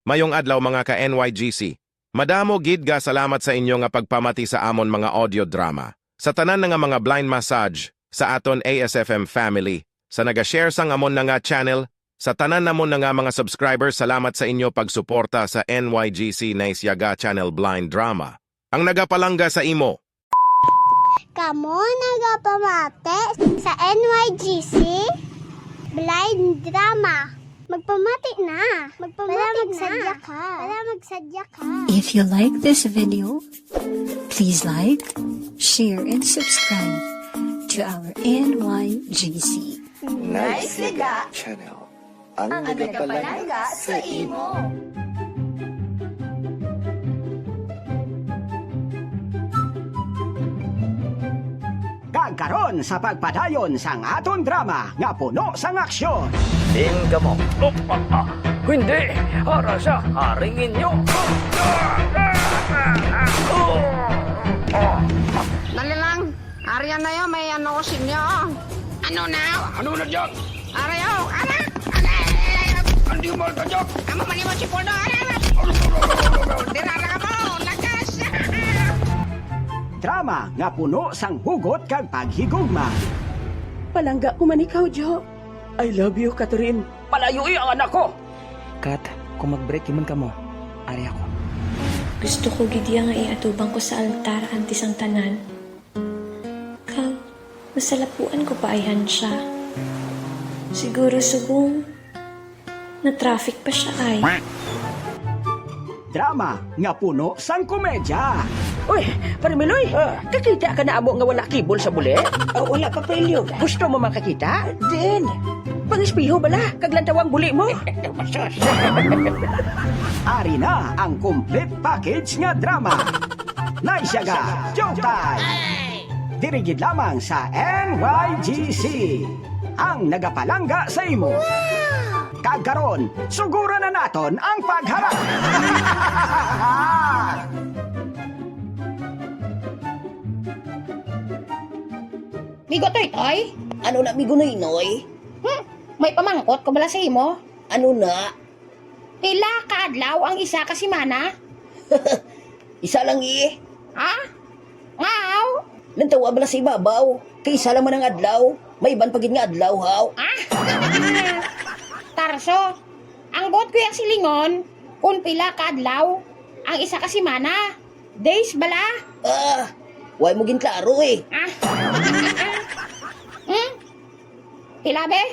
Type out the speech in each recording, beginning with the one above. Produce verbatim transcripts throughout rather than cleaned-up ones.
Mayong adlaw, mga ka N Y G C. Madamo gid nga salamat sa inyo nga pagpamati sa amon mga audio drama. Sa tanan na nga mga blind massage sa aton A S F M family, sa naga-share sang amon na nga channel, sa tanan namon na nga mga subscribers, salamat sa inyo pagsuporta sa N Y G C Nice Yaga Channel Blind Drama, ang nagapalangga sa imo. Kamo nagapamati sa N Y G C Blind Drama. Magpamati na. Magpamati Para na. Magsadya ka. Para magsadya ka. If you like this video, please like, share, and subscribe to our N Y G C. Nice Liga Channel. Ang nagapalangga sa imo. Kag karon sa pagpadayon sang aton drama nga puno sang aksyon. Tingga mo. Oh, ah, ah. Hindi! Ara sa haring inyo! Dali lang! Ari na ya, may ano ko sa inyo. Ano na? Ano na, Jack? Ari, oh, ara! Ari! Hindi mo ka, Jack! Amo man mo si Puldo, ara! Dira na ka mo, lakas! Drama nga puno sang hugot kag paghigugma. Palangga ko man ikaw, Jo. I love you, Catherine. Palayui ang anak ko! Kat, kung mag-break man kamo, ari ako. Gusto ko gid iya nga iatubang ko sa altar antes ang tanan. Kag masalapuan ko pa ayhan siya. Siguro subong na-traffic pa siya ay. Drama nga puno sang komedya. Uy, Pare Miloy, Ah. kakita ka na amo nga wala kibol sa buli? Ah, wala pa, Pelyo. Gusto mo makakita? Din. Pangispiho bala, kag lantaw ang buli mo. Ito, masos. Ari na ang complete package nga drama. Nice Yaga, Showtime! Diri gid lamang sa N Y G C, ang nagapalangga sa imo. Kag karon, suguran na naton ang pagharap. Migo Toytoy? Ano na, Migo Noynoy? Hmm, may pamangkot ko bala sa imo. Ano na? Pila ka adlaw ang isa ka semana? Isa lang, eh. Ha? Ngaw? Lantawa bala sa ibabaw. Kay isa lang man ang adlaw. May iban pa gid nga adlaw, haw. Ah? Tarso, ang buot ko yang silingon, kung pila ka adlaw ang isa ka semana. Days bala? Ah, way mo ginklaro, eh. Ah. Hmm? Pila, be?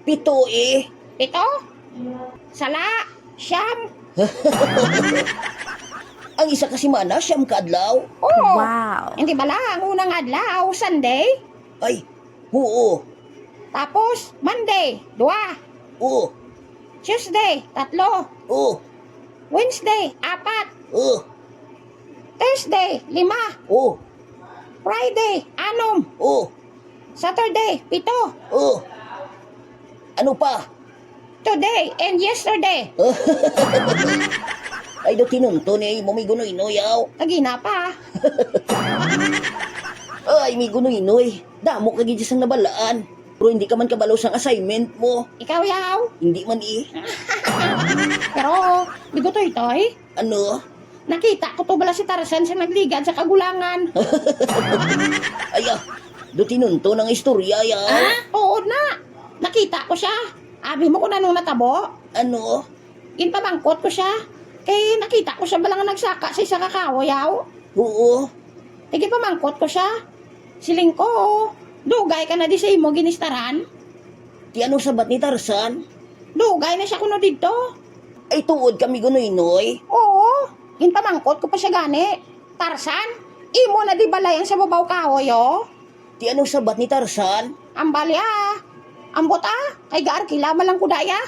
Pito, eh. Pito? Sala, siyam. Ang isa ka semana, siyam ka adlaw? Oo. Wow. Hindi bala ang unang adlaw, Sunday? Ay, oo. Tapos, Monday, dua. Oo. Tuesday, tatlo. Oo. Wednesday, apat. Oo. Thursday, lima. Oo. Friday, anom. Oo. Saturday, pito. Oo. Ano pa? Today and yesterday. Ay, do tinunto ni mo, Migo Noynoy, aw. Kagina pa. Ay, Migo Noynoy, damo ka gid sang nabalaan. Pero hindi ka man kabalo sang assignment mo. Ikaw, yaw? Hindi man, eh. Pero, Migo Toytoy, Ano? Nakita ko to bala si Tarzan sa nagligad sa kagulangan. Ay, ah, do tinunto ang istorya, ya. Ah, oo na. Nakita ko siya. Abi mo kung anong natabo? Ano? Ginpamangkot ko siya. Kay nakita ko siya bala nga nagsaka sa isa ka kahoy, yaw. Oo. Tigin pamangkot ko siya. Siling ko, dugay ka na di sa imo ginistaran? Ti ano sabat ni Tarzan? Dugay na siya kuno didto. Ay, tuod ka, Migo Noynoy? Oo, ginpamangkot ko pa siya gani. Tarzan, imo na di balay ang sa babaw kahoy, oh? Ti ano sabat ni Tarzan? Ambal ya. Ambot, ah, kay gaarkila man lang ko daya.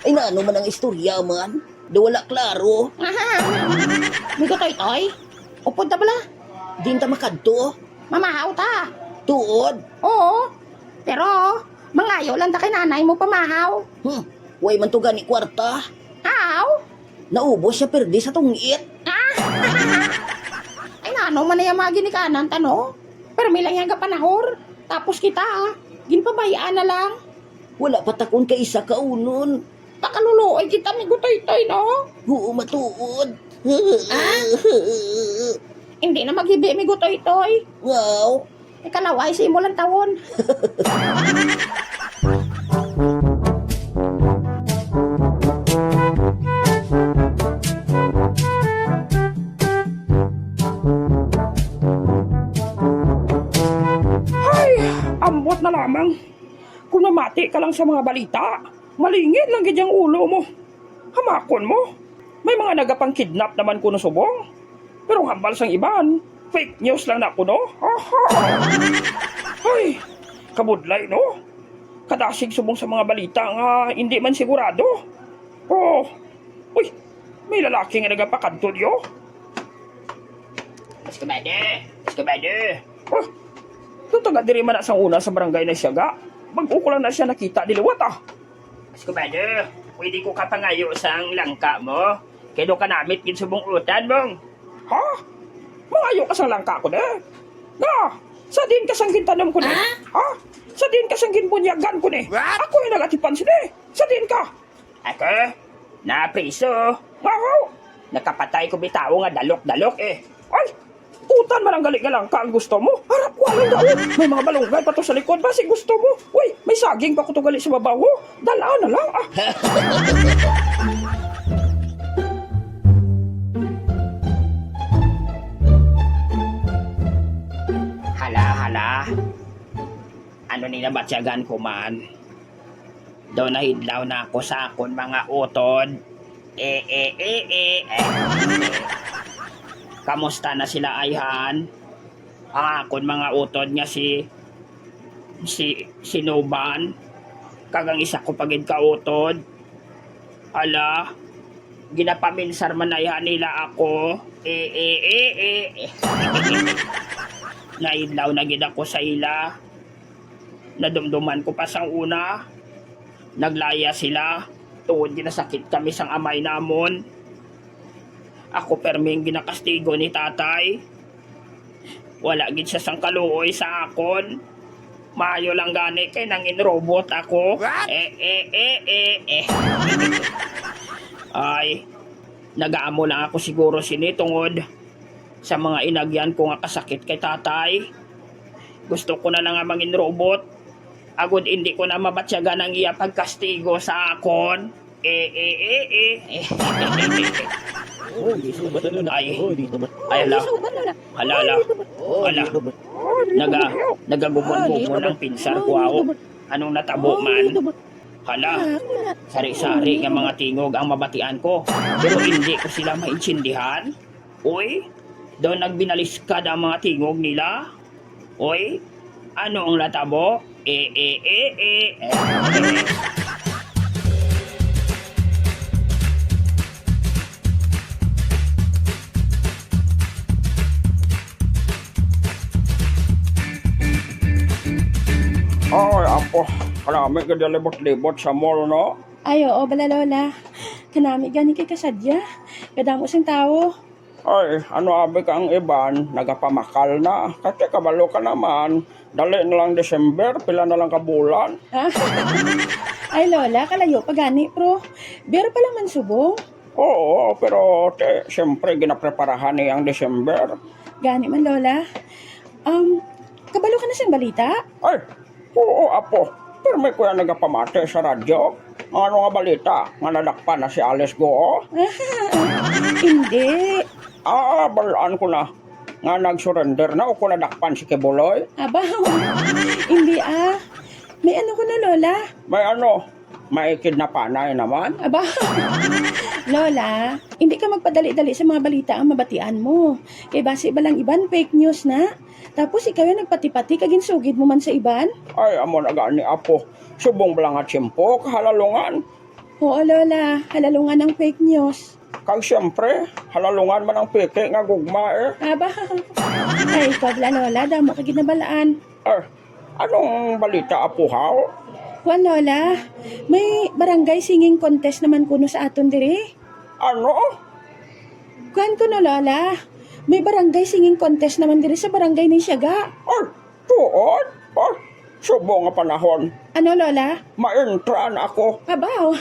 Ay, naano man ang istorya man? Do wala klaro. Aha. Migo Toytoy, upod ta bala. Din ta makadto? Mamahaw ta. Tuod? Oo. Pero, mangayo lang ta kay nanay mo pamahaw. Hmm, way man to gani kwarta. Aw? Naubos siya perdi sa tungit. Ah! Ay, nano man na yung mga ginikanan ta, no? Pero may lang yung gapanahor. Tapos kita, ah, ginpabay-an na lang. Wala pa takon kay isa ka unon. Pakaluluoy kita, Migo Toytoy, no? Oo, matuod. Ah? Hindi na maghibi, Migo Toytoy. Wow. Ikalaway sa imo lang tawon. Ay, ambot na lamang. Kung namati ka lang sa mga balita, malingid lang gid ang ulo mo. Hamakon mo, may mga nagapang-kidnap naman kuno subong. Pero ang hambal sang iban, fake news lang na kuno. Ay, kabudlay, no? Kadasig subong sa mga balita nga hindi man sigurado. Oh, uy, may lalaki nga nagapakadto diyo. Mas kabado! Mas kabado! Oh, doon taga diri man na sang una sa barangay na siya ga. Bago ko lang na siya nakita di liwat, ah. Mas kabado, pwede ko kapangayo sang langka mo? Kay do kanamit gid subong utan, mong. Ha? Mangayo ka sang langka ko, de? Nga, sa diin ka sang gintanom ko, de? Ha? Ha? Sa diin ka sang ginbunyagan ko, de? What? Ako yung nagatipan sini. Sa diin ka? Ako? Napriso. Wow! Nakapatay ko bitawo nga dalok-dalok, eh. Ay! Utan man ang gali nga langka ang gusto mo. Harap ko lang daw. May mga balunggay pa to sa likod. Basi gusto mo. Uy, may saging pa ko to gali sa babaw, oh. Dala na lang, ah. Hala, hala. Ano ni nabatyagan ko man? Daw nahidlaw na ako sa akon mga utod. Eh, eh, eh, eh, eh. Kamusta na sila, ayhan? Ang akon mga utod nga si, si, si Nuban, kag ang isa ko pa gid ka utod. Ala, ginapaminsar man ayhan nila ako. Eh, eh, eh, eh, eh. Nahidlaw na gid ako sa ila. Nadumduman ko pa sang una, naglaya sila tungod ginasakit kami sang amay namon. Ako permi ang ginakastigo ni tatay. Wala gid siya sang kaluoy sa akon. Maayo lang gani kay nangin robot ako. What? Eh, eh, eh, eh, eh. Ay, nagaamo lang ako siguro sini tungod sa mga inagyan ko nga kasakit kay tatay. Gusto ko na lang nga mangin robot, agod indi ko na mabatyagan ang iya pagkastigo sa akon. Eh, eh, eh, eh, eh. Ay, ay, hala. Hala, hala. Hala. Naga, nagagumon-gumon ang pinsar ko, aw. Anong natabo man? Hala, sari-sari nga mga tingog ang mabatian ko, pero hindi ko sila maintindihan. Uy, daw nagbinaliskad ang mga tingog nila. Uy, ano ang natabo? Eh, eh, eh, eh, eh. Ay, apo, kanami gid ang libot-libot sa mall, no? Ay, oo, bala, Lola. Kanami gani kay kasadya. Kadamo sing tawo. Ay, ano abi ka ang iban, nagapamakal na. Kati kabalo ka naman, dali na lang December, pila na lang ka bulan. Ay, Lola, kalayo pa gani, pero beer pa lang man subong. Oo, pero ti, siyempre, ginapreparahan ni ang December. Gani man, Lola. Um, kabalo ka na sing balita? Ay, oo, apo. Pero may kuya nagapamati sa radyo. Ang ano nga balita? Nga nadakpan na si Alice Goo? Hindi. Ah, balaan ko na. Nga nag-surrender na o kung nadakpan si Kibuloy? Aba, hindi ah. May ano ko na, Lola. May ano? May kidnapanay naman? Aba, Lola, hindi ka magpadali-dali sa mga balita ang mabatian mo. Kay basi ba lang iban fake news na? Tapos ikaw yung nagpati-pati kag ginsugid mo man sa iban? Ay, amo na gani, apo. Subong bala nga tiyempo, kahalalungan. Oo, Lola. Halalungan ang fake news. Kag siyempre, halalungan man ang peke nga gugma, eh. Aba. Ay, ikaw bala, Lola. Damo ka ginabalaan. Eh, anong balita, apo, haw? Kuwan, Lola. May barangay singing contest naman kuno sa aton diri. Ano? Kuwan kuno, Lola. May barangay singing contest naman diri sa barangay ni Siaga. Ay, tuod? Oh, Subong nga panahon. Ano, Lola? Maintra na ako. Abaw.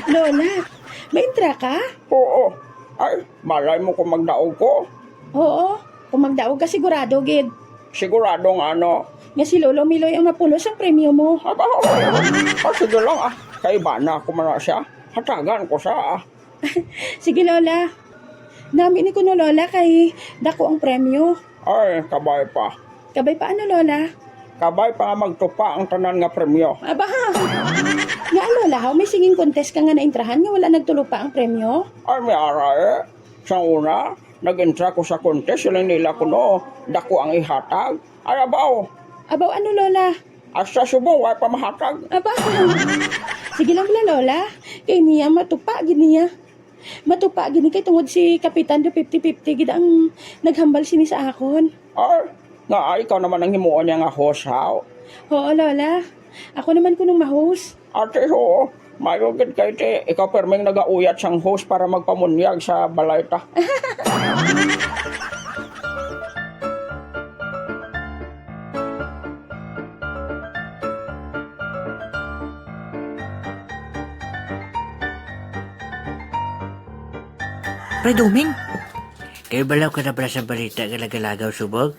Lola, maintra ka? Oo. Ay, malay mo kung magdaog ko. Oo, kung magdaog ka, sigurado gid. Sigurado nga ano? Nga si Lolo Miloy ang mapulos ang premyo mo. Abaw. Ah, sige lang ah. Kay bana ko man na siya. Hatagan ko sa ah. Sige, Lola. Nami ni kuno, Lola, kay dako ang premyo. Ay, kabay pa. Kabay pa ano, Lola? Kabay pa nga magtupa ang tanan nga premyo. Aba, nga, Lola, haw may singing contest ka nga naintrahan nga wala nagtulupa ang premyo? Ay, may ara eh. Sang una, nag-intra ko sa contest, siling nila kuno, dako ang ihatag. Ay, abaw. Abaw, ano, Lola? Hasta subong, wa pa mahatag. Aba, sige lang bala, Lola. Kay niya, matupa gid niya. Matupa gid ni kay tungod si Kapitan do fifty fifty gid ang naghambal sini sa akon. Ay, nga ay, ikaw naman ang himuon niya nga host, haw? Oo, Lola. Ako naman kunong ma-host. Ate, oo. Mayo gid kay ti, ikaw perming nagauyat sang host para magpamunyag sa balay ta. Pre Doming, kayo balaw ka na bala sa balita nga nagalagaw subong?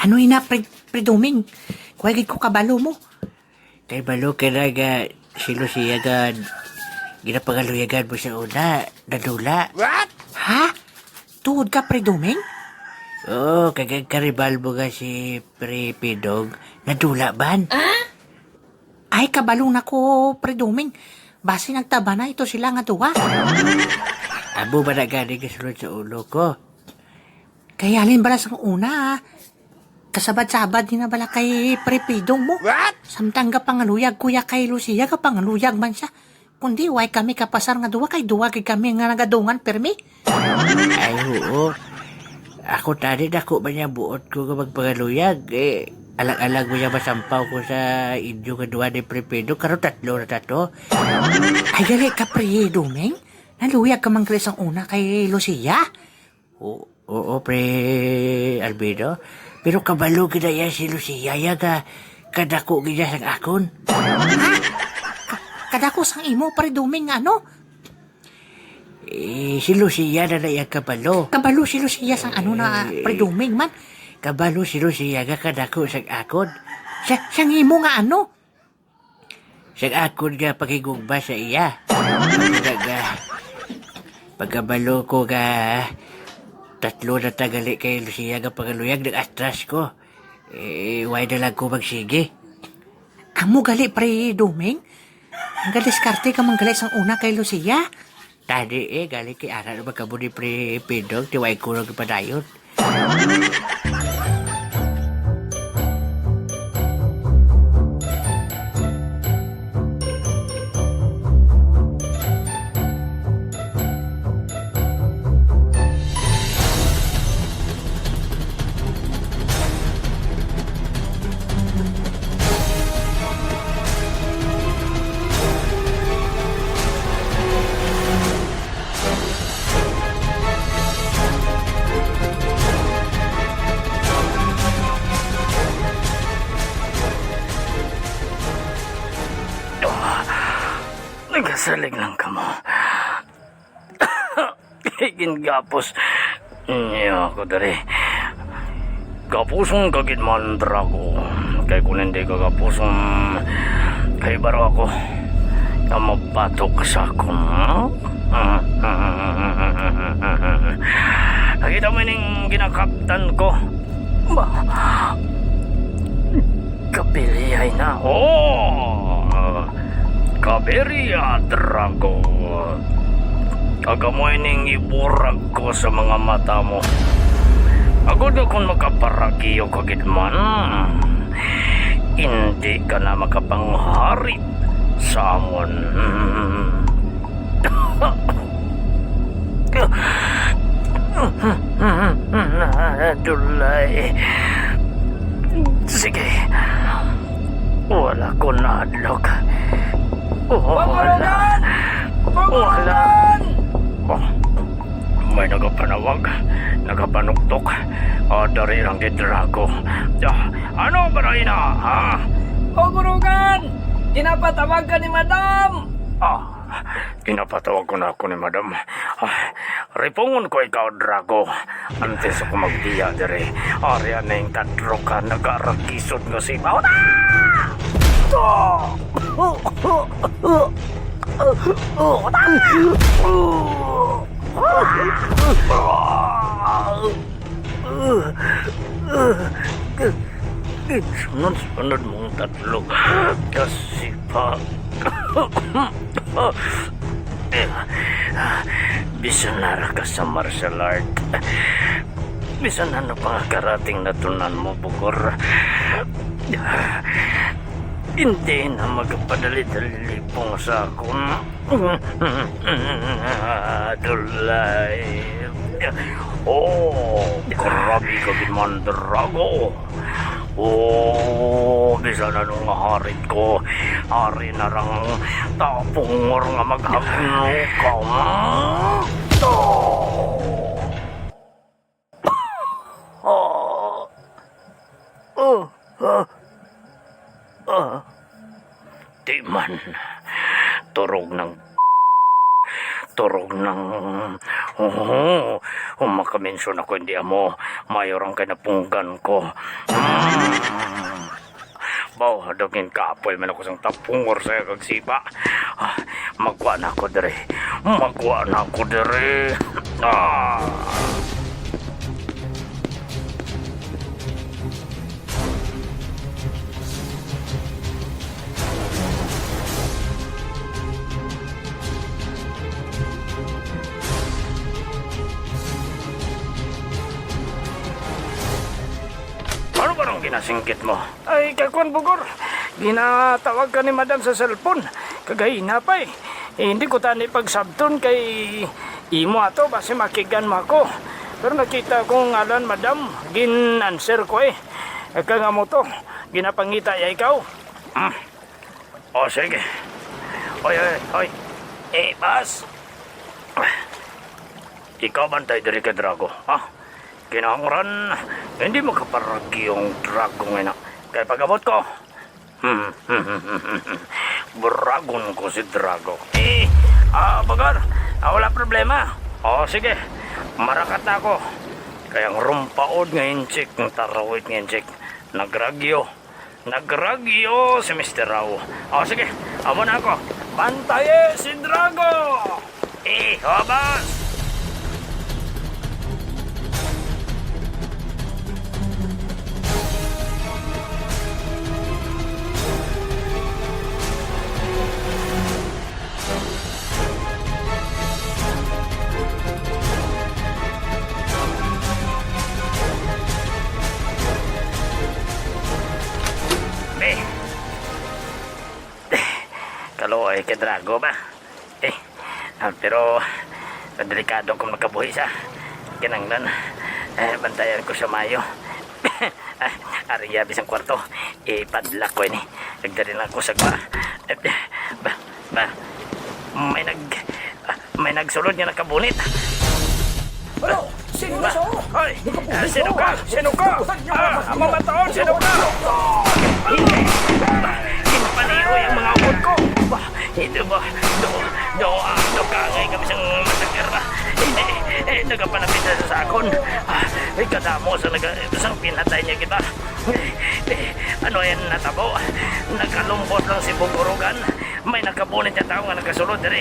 Ano ina, Pre, Pre Doming? Kuha gid ko kabalo mo. Kay balo ka na nga si Lucia nga ginapangaluyagan mo sa una, nadula. What? Ha? Tuod ka, Pre Doming? Oo, kag ang karibal mo nga si Pre Pidong, nadula man. Ah? Ay, kabalo na ko, Pre Doming. Basi nagtaba na ito sila nga duha. Amo ba na gani nga sulod sa ulo ko? Kay halin bala sang una, ah. Kasabad-sabad din na bala kay Pre Pidong mo. What? Samtang gapangaluyag ko ya kay Lucia, gapangaluyag man siya. Kundi, way kami kapasar nga duwa, kay duwa gid kami nga nagadungan, permi. Ay, oo. Ako tani, dako man niya buot ko nga magpangaluyag. Eh, alag-alag mo niya masampaw ko sa inyo nga duwa ni Pre Pidong, karon tatlo na tato. Ay, gali ka, Pre Doming. Naluyag ka man gali sang una kay Lucia. O-, oo, Pre Albedo. Pero kabalo gid na iya si Lucia ya nga kadako gid niya sang akon. Ha? Ka-, kadako sang imo, Pre Doming, nga ano? Eh, si Lucia na na iya kabalo. Kabalo si Lucia sang ano na, eh, Pre Doming man? Kabalo si Lucia nga kadako sang akon. Sa, sang imo nga ano? Sa akon nga paghigugma sa iya. Pagka-, pagkabalo ko nga tatlo na tagali kay Lucia nga pangaluyag, nag-atras ko. Eh, why na lang ko magsige? Amo gali, Pre Doming? Ang gadiskarte ka man gali sang una kay Lucia? Tani, eh, gali kay ara na magkabo ni Pre Pidong, ti way ko nang ipadayon. Nagasalig lang kamo. Gingapos niya ako diri. Gapuson ka gid man, Drago. Kay kung hindi ka gapuson, kay baro ako nga mabatok sa akon. Nakita mo ning ginakaptan ko? Ba? Kapilihay na. Oh! Kaberia, Drago. Kag amo ining iburag ko sa mga mata mo. Agod nga kon makaparagyo ka gid man, indi ka na makapanghari sa amon. Dulay. Sige. Wala ko nahadlok. Wala. Pangulugan! Wala. Pangulugan! Oh. May nagapanawag, nagapanuktok. Ah, dali lang gid, Drago. Ah, ano ba na ina, ha? Bugurugan! Ginapatawag ka ni Madam! Ah, ginapatawag ko na ako ni Madam. Ah, ripungon ko ikaw, Drago. Antes ako magbiya diri, ari na ing kadro ka nagaragisod nga sibaw. Ah! Sunod-sunod mong tatlo. Kasi pa. Bisan nara ka sa martial art, bisan ano pa nga karating natunan mo, Bugor, hindi na magapadali-dali lipong sa akon. Dulay. Oh, grabe ka gid man, Drago. Oh, bisan ano nga harit ko, ari na rang tapungor nga maghagno ka. To! Ah. Ah. Ah. Ah. Di man. Turog ng, turog ng, oh, kung makamention ako, hindi amo, mayo rang kay napunggan ko. Mm. Baw, dagin kapoy man ako sang tapungor sa kag sipa. Ah, magwa na ako diri. Magwa na ako diri. Ah. Ano ba nang ginasinggit mo? Ay, kakwan, Bugor. Ginatawag ka ni Madam sa cellphone. Kagahina pa, eh. Eh, hindi ko tani pagsabton kay imo ato, basi makigan mo ako. Pero nakita ko ngalan, Madam, gin-answer ko, eh. Kag amo to, ginapangita ya ikaw. Hmm. O, sige. Oy, oy, oy. Eh, boss. Ikaw bantay diri kay Drago, ha? Kinahanglan, hindi makaparagyo ang Drago nga ina. Kay pag-abot ko, buragon ko si Drago. Eh, ah, Bugor, ah, wala problema. O, sige, marakat na ako. Kay ang rumpaod nga inchik, ang tarawit nga inchik, nagragyo. Nagragyo si Mister Raw. O, sige, amo na ako. Bantayi si Drago! Eh, hobas! Be. Kaluoy kay Drago ba? Eh, ah, pero delikado kung makabuhi sa kinanglan. Eh, bantayan ko sa mayo. Ah, ariya, bisang kwarto. Ipadlock ko ini. Nagdali lang ko sa kwa. Eh, ba, ba, may nag, ah, may nagsulod nga nakabunit. Ano? Sino na siya? Hoy! Ah, sino ka? Sino ka? Ah, ang mamataon, sino ka? Hindi. Ba, ginpalihoy ang mga upod ko. Ba, ito ba? Do, do, ah, do, kangay kami sang masakir ba? Hindi. Eh, nagapalapit na sa akon. Ah, eh, kadamo sa naga-, sa pinatay niya kita. Eh, ano yan natabo? Nakalumbot lang si Bugurugan. May nakabunit nga tawo nga nagasulod diri.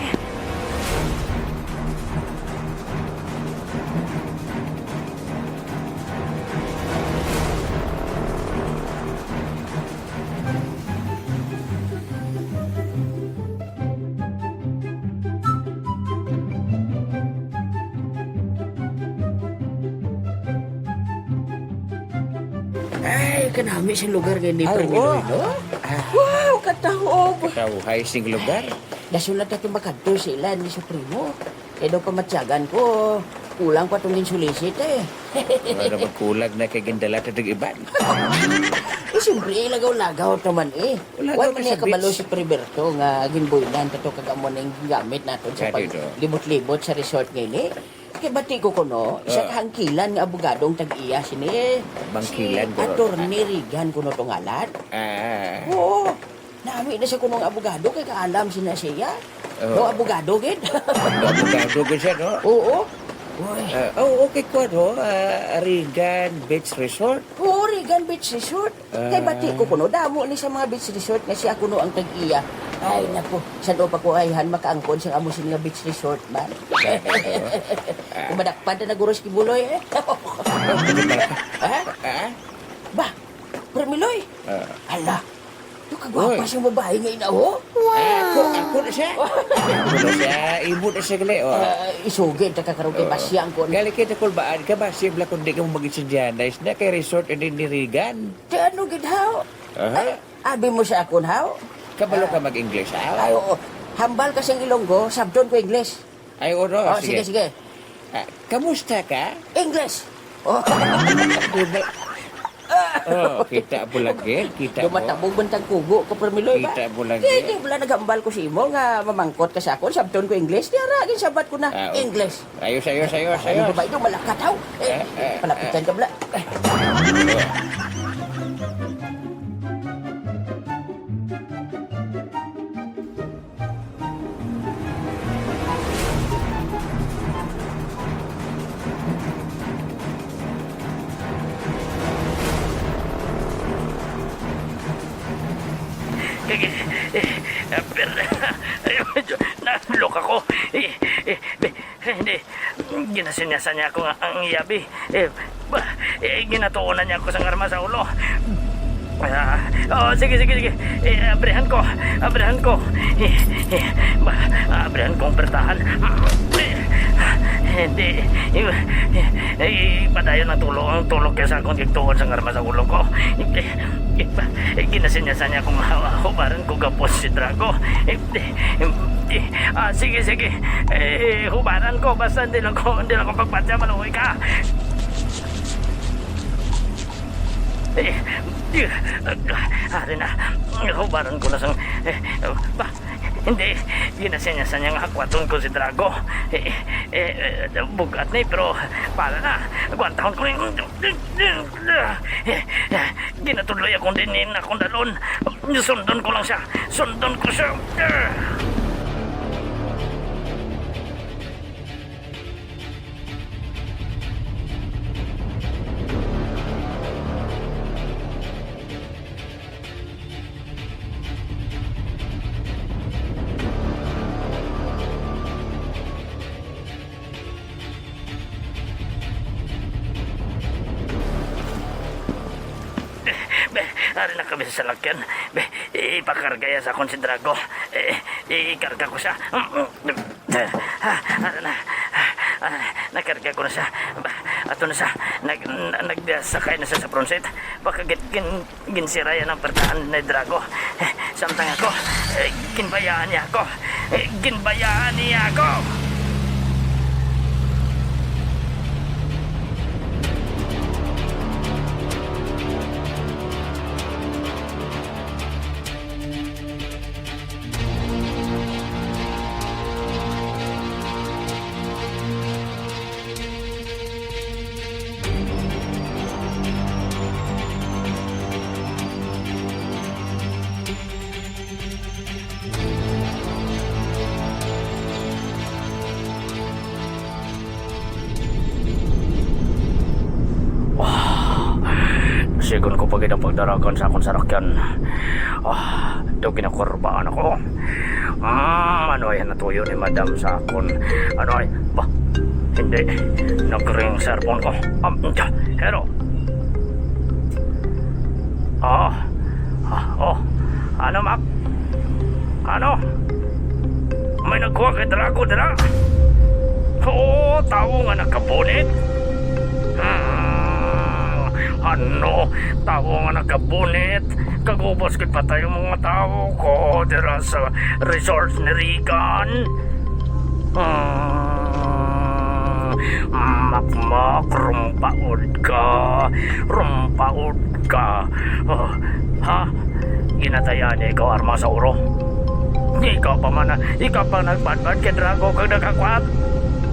Ay, kanami sa lugar nga ni Ay, Pranginoy, oo. No? Ah. Wow, katawo. Katawhay sing lugar. Dason na tayo makadto sa ila ni Supremo. Kay daw pamatyagan ko, kulang pa tong ginsulisit, eh. Wala na magkulag na kay gindala ta ding iban. Eh, siyempre, eh, lagaw-lagaw to man, eh. Wala Wa daw man niya kasabits. Kabalo si Priberto nga ginbuinan kato kag amo ning gamit naton sa Kadi pag do. Libot-libot sa resort nga ini. Kay bati ko kuno, isa Ah. ka hangkilan nga abogado ang tag-iya sini. Bangkilan, Si kuno. Attorney Regan kuno to ngalan. Ah. Oo. Nami na siya kuno nga abogado kay kaalam sina siya. Oo. No, abogado gid. Abogado gid siya, no? Oo. Uy. Ah, oh, okay ko, no? Ah, Regan Beach Resort. Oo, Regan Beach Resort. Kay bati ko Ah. kuno, damo ni sa mga beach resort nga siya kuno ang tag-iya. Ay, naku, sa do pa ko ayhan makaangkon sa amo sini nga beach resort man. Sabi ko. Ah. Kung madakpan na naguros kibuloy, eh. Oh, ano ba? Ha? Ah? Ba, Permiloy? Ah. Hala, ito kagwapa Uy. siyang babae nga inaho? Ako, ako na siya. Ako na siya. Imo na siya, gali, oh. Ah, isugi, ta ka karon kay Oo. basyang ko. Gali kay nakulbaan ka, basyang bala kung di ka mo mag-insidyahan. Nice na kay resort, and then ni Regan. Ti ano gid, haw? Aha. Ay, abi mo sa akon, haw? Kabalo ka Ah. mag-English, haw? Ay, oo. Hambal ka sing Ilonggo, sabton ko English. Ay, oo, Oh, sige, sige. sige. Ah, kamusta ka? English. Oh. Di ba? Oh, kita mo lagi, kita mo. Dumatabog man tang kugo ko, Permiloy, ba? Kita mo lagi. Di, di, wala naghambal ko sa imo nga mamangkot ka sa akon, sabton ko English. Di ara, ginsabat ko na, Ah, oh. English. Ayos, ayos, ayos, Ano ayos. ba ba ito? Malakat, haw? Eh, Eh, eh, palapitan eh. ka, bala. Kag, eh, eh, per-, ay, medyo nahulog ako. Eh, eh, be-, Hindi. Ginasinyasan niya ako nga ang iya bi. Eh, ba, eh, ginatuonan niya ako sang arma sa ulo. Ah, oh, sige, sige, sige. Eh, abrihan ko. Abrihan ko. Eh, eh, ba, abrihan ko ang pertahan. Eh, hindi. Eh, eh, eh, padayon ang tulo, ang tulo kay sa akong gigtuon sang arma sa ulo ko. Eh, eh, ba, eh, ginasinyasan niya akong ha-, hubaran ko gapos si Drago. Eh, eh, eh, ah, sige, sige. Eh, hubaran ko, basta hindi lang ko, hindi lang ko pagpatya, maluoy ka. Eh, eh, ari na. Hubaran ko na sang, eh, ba, hindi. Ginasinyasan niya nga hakwaton ko si Drago. Eh, eh, eh, bugat ni, pero para na. Gwantahon ko ni. Eh, eh, ginatudloy ako din ni akong dalon. Sundon ko lang siya. Sundon ko siya. Be, ari na kami sa salakyan. Be, ipakarga ya sa akon si Drago. Eh, ikarga ko siya. Ah, ari na. Ah, nakarga ko na siya. Ba, ato na siya. Nag-, na-, nagsakay na siya sa front seat. Baka gin-, gin-, ginsirayan ang pertahan ni Drago. Eh, samtang ako, eh, ginbayaan niya ako. Eh, ginbayaan niya ako. Ah, sigon ko pa gid ang pagdaragan sa akon sarakyan. Ah, daw ginakurbaan ako. Hmm, ano ay natuyo ni Madam sa akon? Ano ay, ba, hindi. Nag-ring cellphone ko. Um, hello. Ah, ah, oh. Ano, Mac? Ano? May nagkuha kay Drago dira? Oo, tawo nga nakabunit. Hmm, ano? Tawo nga nakabunit? Kagubos kay patay ang mga tawo ko dira sa resort ni Regan. Hmm, Makmak, rumpaod ka. Rumpaod ka. Oh, ha? Ginatayan niya ikaw arma sa uro. Ikaw pa man, ikaw pa nagpadpad kay Drago kag nakakwat.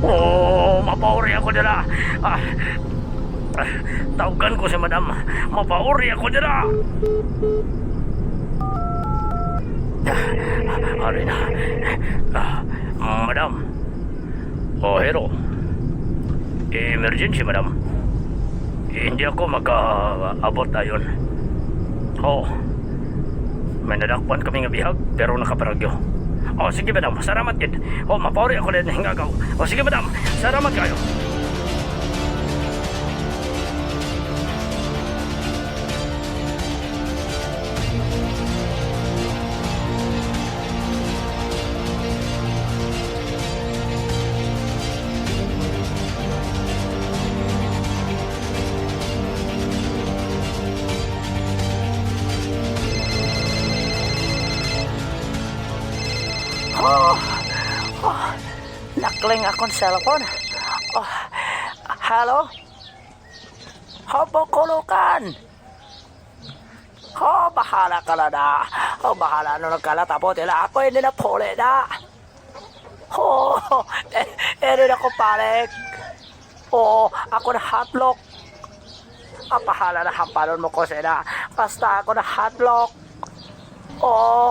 Oh, mapaw Uri ako dira. Ah, ah, tawgan ko si madam. Mapauri ako dira. Ah, ari na. Ah, madam. Oh, Hero. Emergency, madam. Hindi ako makaabot dayon. Oh. May nadakpan kami nga bihag, pero nakaparagyo. Oh, sige, madam. Salamat gid. Oh, mapauri ako din hingagaw. Oh, sige, madam. Salamat kayo. Oh, oh, nakling akon cellphone. Oh, hello? Ho, Pukulukan! Ho, bahala ka na na. Ho, bahala na lang ka na, tapos tila ako, hindi na puli na. Ho, eh, hindi na ko palik. Oo, ako na hatlok. Ah, bahala na, hampanon mo ko sila. Basta ako na hatlok. Oo.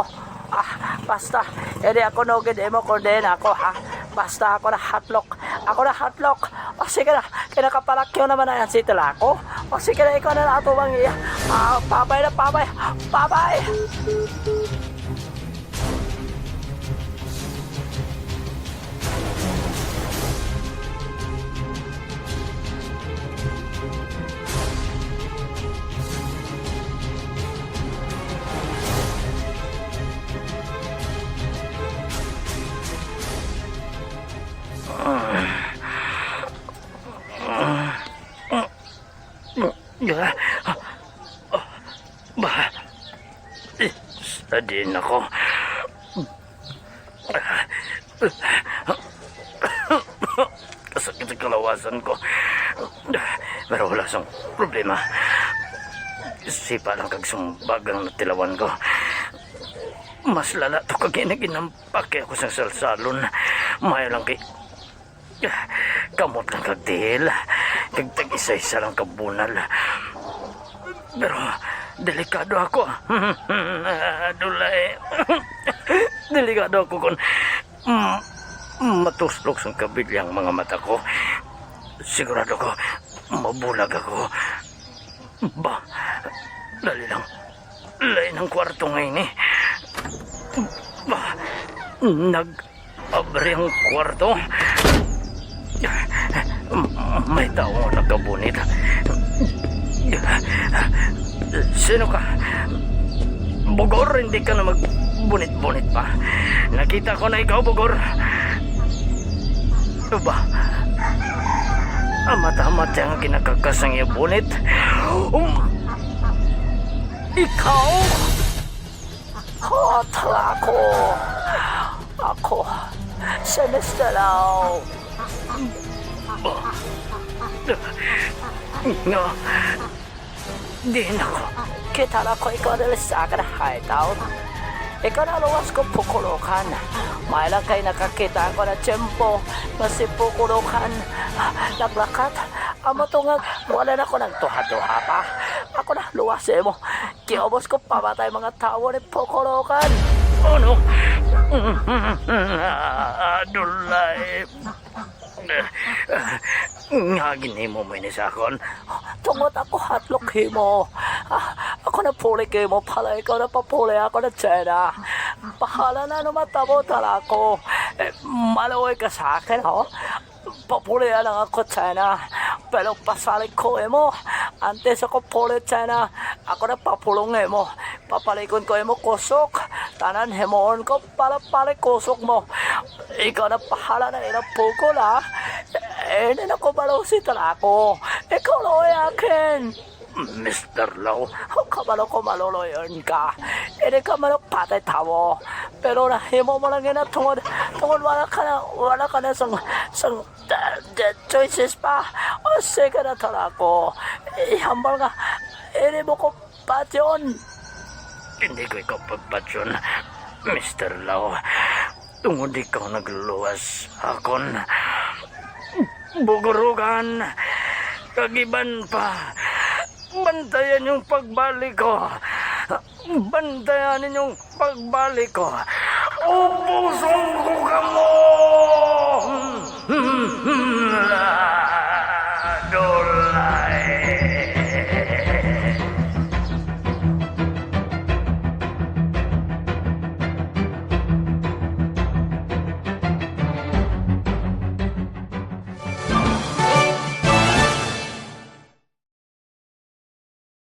Ah, basta, hindi ako nugid imo, kundi na ako, ha? Basta ako na hatlok. Ako na hatlok. O, sige na. Kaya nakapalakyo naman na yan si Tilako. O, sige na, ikaw na lang ato bang iya. Ah, babay na, babay. Babay! Ba, sa din ako. Kasakit sa kalawasan ko. Pero wala sang problema. Sipa lang kag sumbag ang natilawan ko. Mas lala to kag ini, ginampak ako sa salsalon. Mayo lang kay kamot lang kag tiil, kag tag-isa-isa lang ka bunal. Pero delikado ako. Dulay. Delikado ako kon, mm, matuslok sang kabilya ang mga mata ko. Sigurado ko, mabulag ako. Ba, dali lang. Lain ang kwarto nga ini. Ba, nag-abri ang kwarto. May tao nga nakabunit. Sino ka? Bugor, hindi ka na magbunit-bunit pa. Nakita ko na ikaw, Bugor. Ba, amat-amat siya nga ginakakas ang iyang bunit. Um, ikaw? Hot ako. Ako, si Mister Lau. Nga, di na ko. Kita na ko ikaw dali sa akin, Hideout. Ikaw na luwas ko, Pukulukan. May lang kay nakakita ko na tiyempo nga si Pukulukan naglakat. Amo to nga, wala na ko nagtuha-tuha pa. Ako na, luwas mo. Kiubos ko pamatay mga tawo ni Pukulukan. Ano? Dulay. Nga ginhimo mo ini sa akon? Tungod ako hatlok himo. Ah, ako na puli kay mo pala, ikaw na papuli ako na China. Bahala na ano matabo tala ko. Eh, maluoy ka sa akin, ho? Papulian ang ako, China. Pero pasalig ko imo. Antes ako puli, China, ako na papulong imo. Papalikon ko imo kusok. Tanan himuon ko para palikusok mo. Ikaw na pahala na ina pukol, ha? Eh, hindi na ko malusi talaga ako. Ikaw na ay akin. Mister Law, kabalo ko maluloyon ka. Hindi ka manok patay tawo. Pero nahimo mo lang ina tungod, tungod wala ka na, wala ka na sang, sang, da, da, choices pa. O sige na tala ko. Ihambal nga, hindi mo ko patyon. Hindi ko ikaw pagpatyon, Mister Law. Tungod ikaw nagluluwas akon. Bugurugan, kag iban pa, bantayan yung pagbalik ko. Bantayan ninyong pagbalik ko. Ubuson ko kamo! Dulay!